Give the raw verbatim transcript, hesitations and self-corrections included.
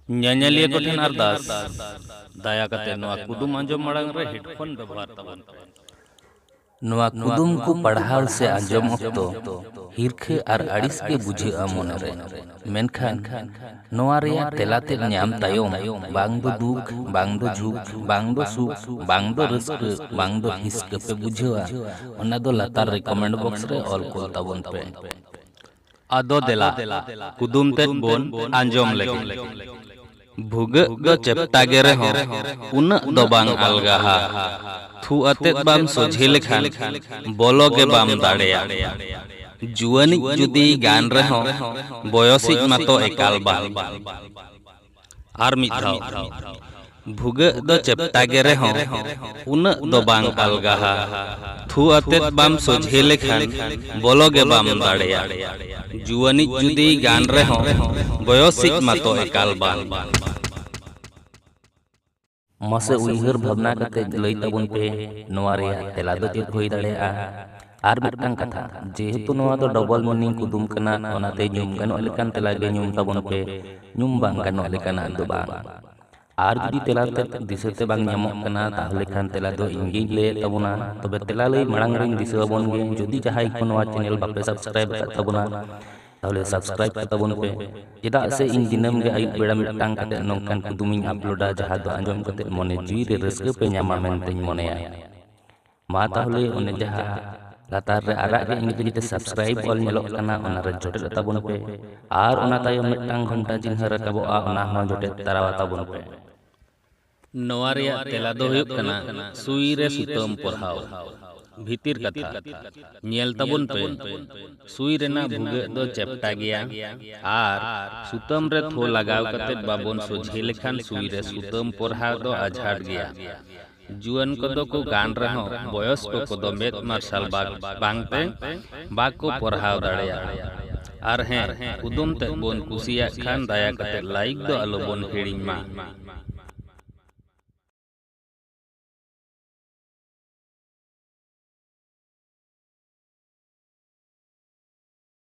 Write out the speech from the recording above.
ᱧᱮᱧᱮᱞᱤᱭᱟᱹ ᱠᱚᱴᱷᱮᱱ ᱟᱨᱫᱟᱥ, ᱫᱟᱭᱟ ᱠᱟᱛᱮ ᱱᱚᱣᱟ ᱠᱩᱫᱩᱢ ᱟᱸᱡᱚᱢ ᱢᱟᱲᱟᱝ ᱨᱮ ᱦᱮᱰᱯᱷᱳᱱ ᱵᱮᱵᱚᱦᱟᱨ ᱛᱟᱵᱚᱱ ᱯᱮ᱾ ᱱᱚᱣᱟ ᱠᱩᱫᱩᱢ ᱠᱚ ᱯᱟᱲᱦᱟᱣ ᱥᱮ ᱟᱸᱡᱚᱢ ᱚᱠᱛᱚ ᱦᱤᱨᱠᱷᱟᱹ ᱟᱨ ᱟᱹᱲᱤᱥ ᱜᱮ ᱵᱩᱡᱷᱟᱹᱜᱼᱟ ᱢᱚᱱᱮᱨᱮ, ᱢᱮᱱᱠᱷᱟᱱ ᱱᱚᱣᱟ ᱨᱮᱭᱟᱜ ᱛᱮᱞᱟ ᱛᱮᱫ ᱧᱟᱢ ᱛᱟᱭᱚᱢ ᱵᱟᱝ ᱫᱚ ᱫᱩᱠ, ᱵᱟᱝ ᱫᱚ ᱡᱷᱩᱠ, ᱵᱟᱝ ᱫᱚ ᱥᱩᱠ, ᱵᱟᱝ ᱫᱚ ᱨᱟᱹᱥᱠᱟᱹ, ᱵᱟᱝ ᱫᱚ ᱦᱤᱥᱠᱟᱹ ᱯᱮ ᱵᱩᱡᱷᱟᱹᱣᱟ, ᱚᱱᱟ ᱫᱚ ᱞᱟᱛᱟᱨ ᱨᱮ ᱠᱚᱢᱮᱱᱴ ᱵᱚᱠᱥ ᱨᱮ ᱚᱞ ᱠᱩᱞ ᱛᱟᱵᱚᱱ ᱯᱮ᱾ ᱟᱫᱚ ᱫᱮᱞᱟ, ᱠᱩᱫᱩᱢ ᱛᱮᱫ ᱵᱚᱱ ᱟᱸᱡᱚᱢ ᱞᱮᱜᱮ᱾ ᱵᱷᱩᱜᱟᱹᱜ ᱫᱚ ᱪᱮᱯᱴᱟ ᱜᱮ ᱨᱮᱦᱚᱸ ᱩᱱᱟᱹᱜ ᱫᱚ ᱵᱟᱝ ᱟᱞᱜᱟᱦᱟ᱾ ᱛᱷᱩ ᱟᱛᱮᱫ ᱵᱟᱢ ᱥᱚᱡᱷᱮ ᱞᱮᱠᱷᱟᱱ ᱵᱚᱞᱚ ᱜᱮ ᱵᱟᱢ ᱫᱟᱲᱮᱭᱟᱜ᱾ ᱡᱩᱣᱟᱹᱱᱤᱡ ᱡᱩᱫᱤ ᱜᱟᱱ ᱨᱮᱦᱚᱸ ᱵᱚᱭᱚᱥᱤᱡ ᱢᱟᱛᱚ ᱮᱠᱟᱞ ᱵᱟᱝ᱾ ᱟᱨ ᱢᱤᱫ ᱫᱷᱟᱣ, ᱵᱷᱩᱜᱟᱹᱜ ᱫᱚ ᱪᱮᱯᱴᱟ ᱜᱮ ᱨᱮᱦᱚᱸ ᱩᱱᱟᱹᱜ ᱫᱚ ᱵᱟᱝ ᱟᱞᱜᱟᱦᱟ᱾ ᱛᱷᱩ ᱟᱛᱮᱫ ᱵᱟᱢ ᱥᱚᱡᱷᱮ ᱞᱮᱠᱷᱟᱱ ᱵᱚᱞᱚ ᱜᱮ ᱵᱟᱢ ᱫᱟᱲᱮᱭᱟᱜ᱾ ᱡᱩᱣᱟᱹᱱᱤᱡ ᱡᱩᱫᱤ ᱜᱟᱱ ᱨᱮᱦᱚᱸ ᱵᱚᱭᱚᱥᱤᱡ ᱢᱟᱛᱚ ᱮᱠᱟᱞ ᱵᱟᱝ᱾ ᱢᱟᱥᱮ ᱩᱭᱦᱟᱹᱨ ᱵᱷᱟᱵᱽᱱᱟ ᱠᱟᱛᱮ ᱞᱟᱹᱭ ᱛᱟᱵᱚᱱ ᱯᱮ, ᱱᱚᱣᱟ ᱨᱮᱭᱟᱜ ᱛᱮᱞᱟ ᱫᱚ ᱪᱮᱫ ᱦᱩᱭ ᱫᱟᱲᱮᱭᱟᱜᱼᱟ? ᱟᱨ ᱢᱤᱫᱴᱟᱝ ᱠᱟᱛᱷᱟ, ᱡᱮᱦᱮᱛᱩ ᱱᱚᱣᱟ ᱫᱚ ᱰᱚᱵᱚᱞ ᱢᱤᱱᱤᱝ ᱠᱩᱫᱩᱢ ᱠᱟᱱᱟ, ᱚᱱᱟᱛᱮ ᱧᱩᱢ ᱜᱟᱱᱚᱜ ᱞᱮᱠᱟᱱ ᱛᱮᱞᱟ ᱜᱮ ᱧᱩᱢ ᱛᱟᱵᱚᱱ ᱯᱮ, ᱧᱩᱢ ᱵᱟᱝ ᱜᱟᱱᱚᱜ ᱞᱮᱠᱟᱱᱟᱜ ᱫᱚ ᱵᱟᱝ᱾ ᱟᱨ ᱡᱩᱫᱤ ᱛᱮᱞᱟ ᱛᱮᱫ ᱫᱤᱥᱟᱹ ᱛᱮ ᱵᱟᱝ ᱧᱟᱢᱚᱜ ᱠᱟᱱᱟ, ᱛᱟᱦᱚᱞᱮ ᱠᱷᱟᱱ ᱛᱮᱞᱟ ᱫᱚ ᱤᱧ ᱜᱤᱧ ᱞᱟᱹᱭᱮᱫ ᱛᱟᱵᱚᱱᱟ᱾ ᱛᱚᱵᱮ ᱛᱮᱞᱟ ᱞᱟᱹᱭ ᱢᱟᱲᱟᱝ ᱨᱤᱧ ᱫᱤᱥᱟᱹ ᱟᱵᱚᱱ ᱜᱮ, ᱡᱩᱫᱤ ᱡᱟᱦᱟᱸᱭ ᱠᱚ ᱱᱚᱣᱟ ᱪᱮᱱᱮᱞ ᱵᱟᱯᱮ ᱥᱟᱵᱥᱠᱨᱟᱭᱤᱵ ᱟᱠᱟᱫ ᱛᱟᱵᱚᱱᱟ, ᱛᱟᱦᱚᱞᱮ ᱥᱟᱵᱥᱠᱨᱟᱭᱤᱵ ᱠᱟᱛᱟᱵᱚᱱ ᱯᱮ, ᱪᱮᱫᱟᱜ ᱥᱮ ᱤᱧ ᱫᱤᱱᱟᱹᱢ ᱜᱮ ᱟᱹᱭᱩᱵ ᱵᱮᱲᱟ ᱢᱤᱫᱴᱟᱝ ᱠᱟᱛᱮ ᱱᱚᱝᱠᱟᱱ ᱠᱩᱫᱩᱢᱤᱧ ᱟᱯᱞᱳᱰᱟ, ᱡᱟᱦᱟᱸ ᱫᱚ ᱟᱸᱡᱚᱢ ᱠᱟᱛᱮ ᱢᱚᱱᱮ ᱡᱤᱣᱤ ᱨᱮ ᱨᱟᱹᱥᱠᱟᱹ ᱯᱮ ᱧᱟᱢᱟ ᱢᱮᱱᱛᱮᱧ ᱢᱚᱱᱮᱭᱟ᱾ ᱢᱟ ᱛᱟᱦᱚᱞᱮ ᱚᱱᱮ ᱡᱟᱦᱟᱸ ᱞᱟᱛᱟᱨ ᱨᱮ ᱟᱨᱟᱜ ᱜᱮ ᱤᱝᱨᱮᱡᱤ ᱛᱮ ᱥᱟᱵᱥᱠᱨᱟᱭᱤᱵ ᱚᱞ ᱧᱮᱞᱚᱜ ᱠᱟᱱᱟ, ᱚᱱᱟ ᱨᱮ ᱡᱚᱴᱮᱫ ᱛᱟᱵᱚᱱ ᱯᱮ᱾ ᱟᱨ ᱚᱱᱟ ᱛᱟᱭᱚᱢ ᱢᱤᱫᱴᱟᱝ ᱜᱷᱚᱱᱴᱟ ᱪᱤᱱᱦᱟᱹ ᱨᱟᱠᱟᱵᱚᱜᱼᱟ, ᱚᱱᱟ ᱦᱚᱸ ᱡᱚᱴᱮᱫ ᱛᱟᱨᱟᱣᱟ ᱛᱟᱵᱚᱱ ᱯᱮ᱾ ᱱᱚᱣᱟ ᱨᱮᱭᱟᱜ ᱛᱮᱞᱟ ᱫᱚ ᱦᱩᱭᱩᱜ ᱠᱟᱱᱟ ᱥᱩᱭ ᱨᱮ ᱥᱩᱛᱟᱹᱢ ᱯᱚᱨᱦᱟᱣ᱾ ᱵᱷᱤᱛᱤᱨ ᱠᱟᱛᱷᱟ, ᱧᱮᱞ ᱛᱟᱵᱚᱱ ᱯᱮ, ᱥᱩᱭ ᱨᱮᱱᱟᱜ ᱵᱷᱩᱜᱟᱹᱜ ᱫᱚ ᱪᱮᱯᱴᱟ ᱜᱮᱭᱟ ᱟᱨ ᱥᱩᱛᱟᱹᱢ ᱨᱮ ᱛᱷᱚ ᱞᱟᱜᱟᱣ ᱠᱟᱛᱮ ᱵᱟᱵᱚᱱ ᱥᱚᱡᱷᱮ ᱞᱮᱠᱷᱟᱱ ᱥᱩᱭ ᱨᱮ ᱥᱩᱛᱟᱹᱢ ᱯᱚᱨᱦᱟᱣ ᱫᱚ ᱟᱡᱷᱟᱴ ᱜᱮᱭᱟ᱾ ᱡᱩᱣᱟᱹᱱ ᱠᱚᱫᱚ ᱠᱚ ᱜᱟᱱ ᱨᱮᱦᱚᱸ ᱵᱚᱭᱚᱥ ᱠᱚ ᱠᱚᱫᱚ ᱢᱮᱫ ᱢᱟᱨᱥᱟᱞ ᱵᱟᱜ-, ᱵᱟᱝᱛᱮ ᱵᱟᱠᱚ ᱯᱚᱨᱦᱟᱣ ᱫᱟᱲᱮᱭᱟᱜᱼᱟ᱾ ᱟᱨ ᱦᱮᱸ, ᱠᱩᱫᱩᱢ ᱛᱮᱫ ᱵᱚᱱ ᱠᱩᱥᱤᱭᱟᱜ ᱠᱷᱟᱱ ᱫᱟᱭᱟ ᱠᱟᱛᱮ ᱞᱟᱭᱤᱠ ᱫᱚ ᱟᱞᱚ ᱵᱚᱱ ᱦᱤᱲᱤᱧ ᱢᱟ᱾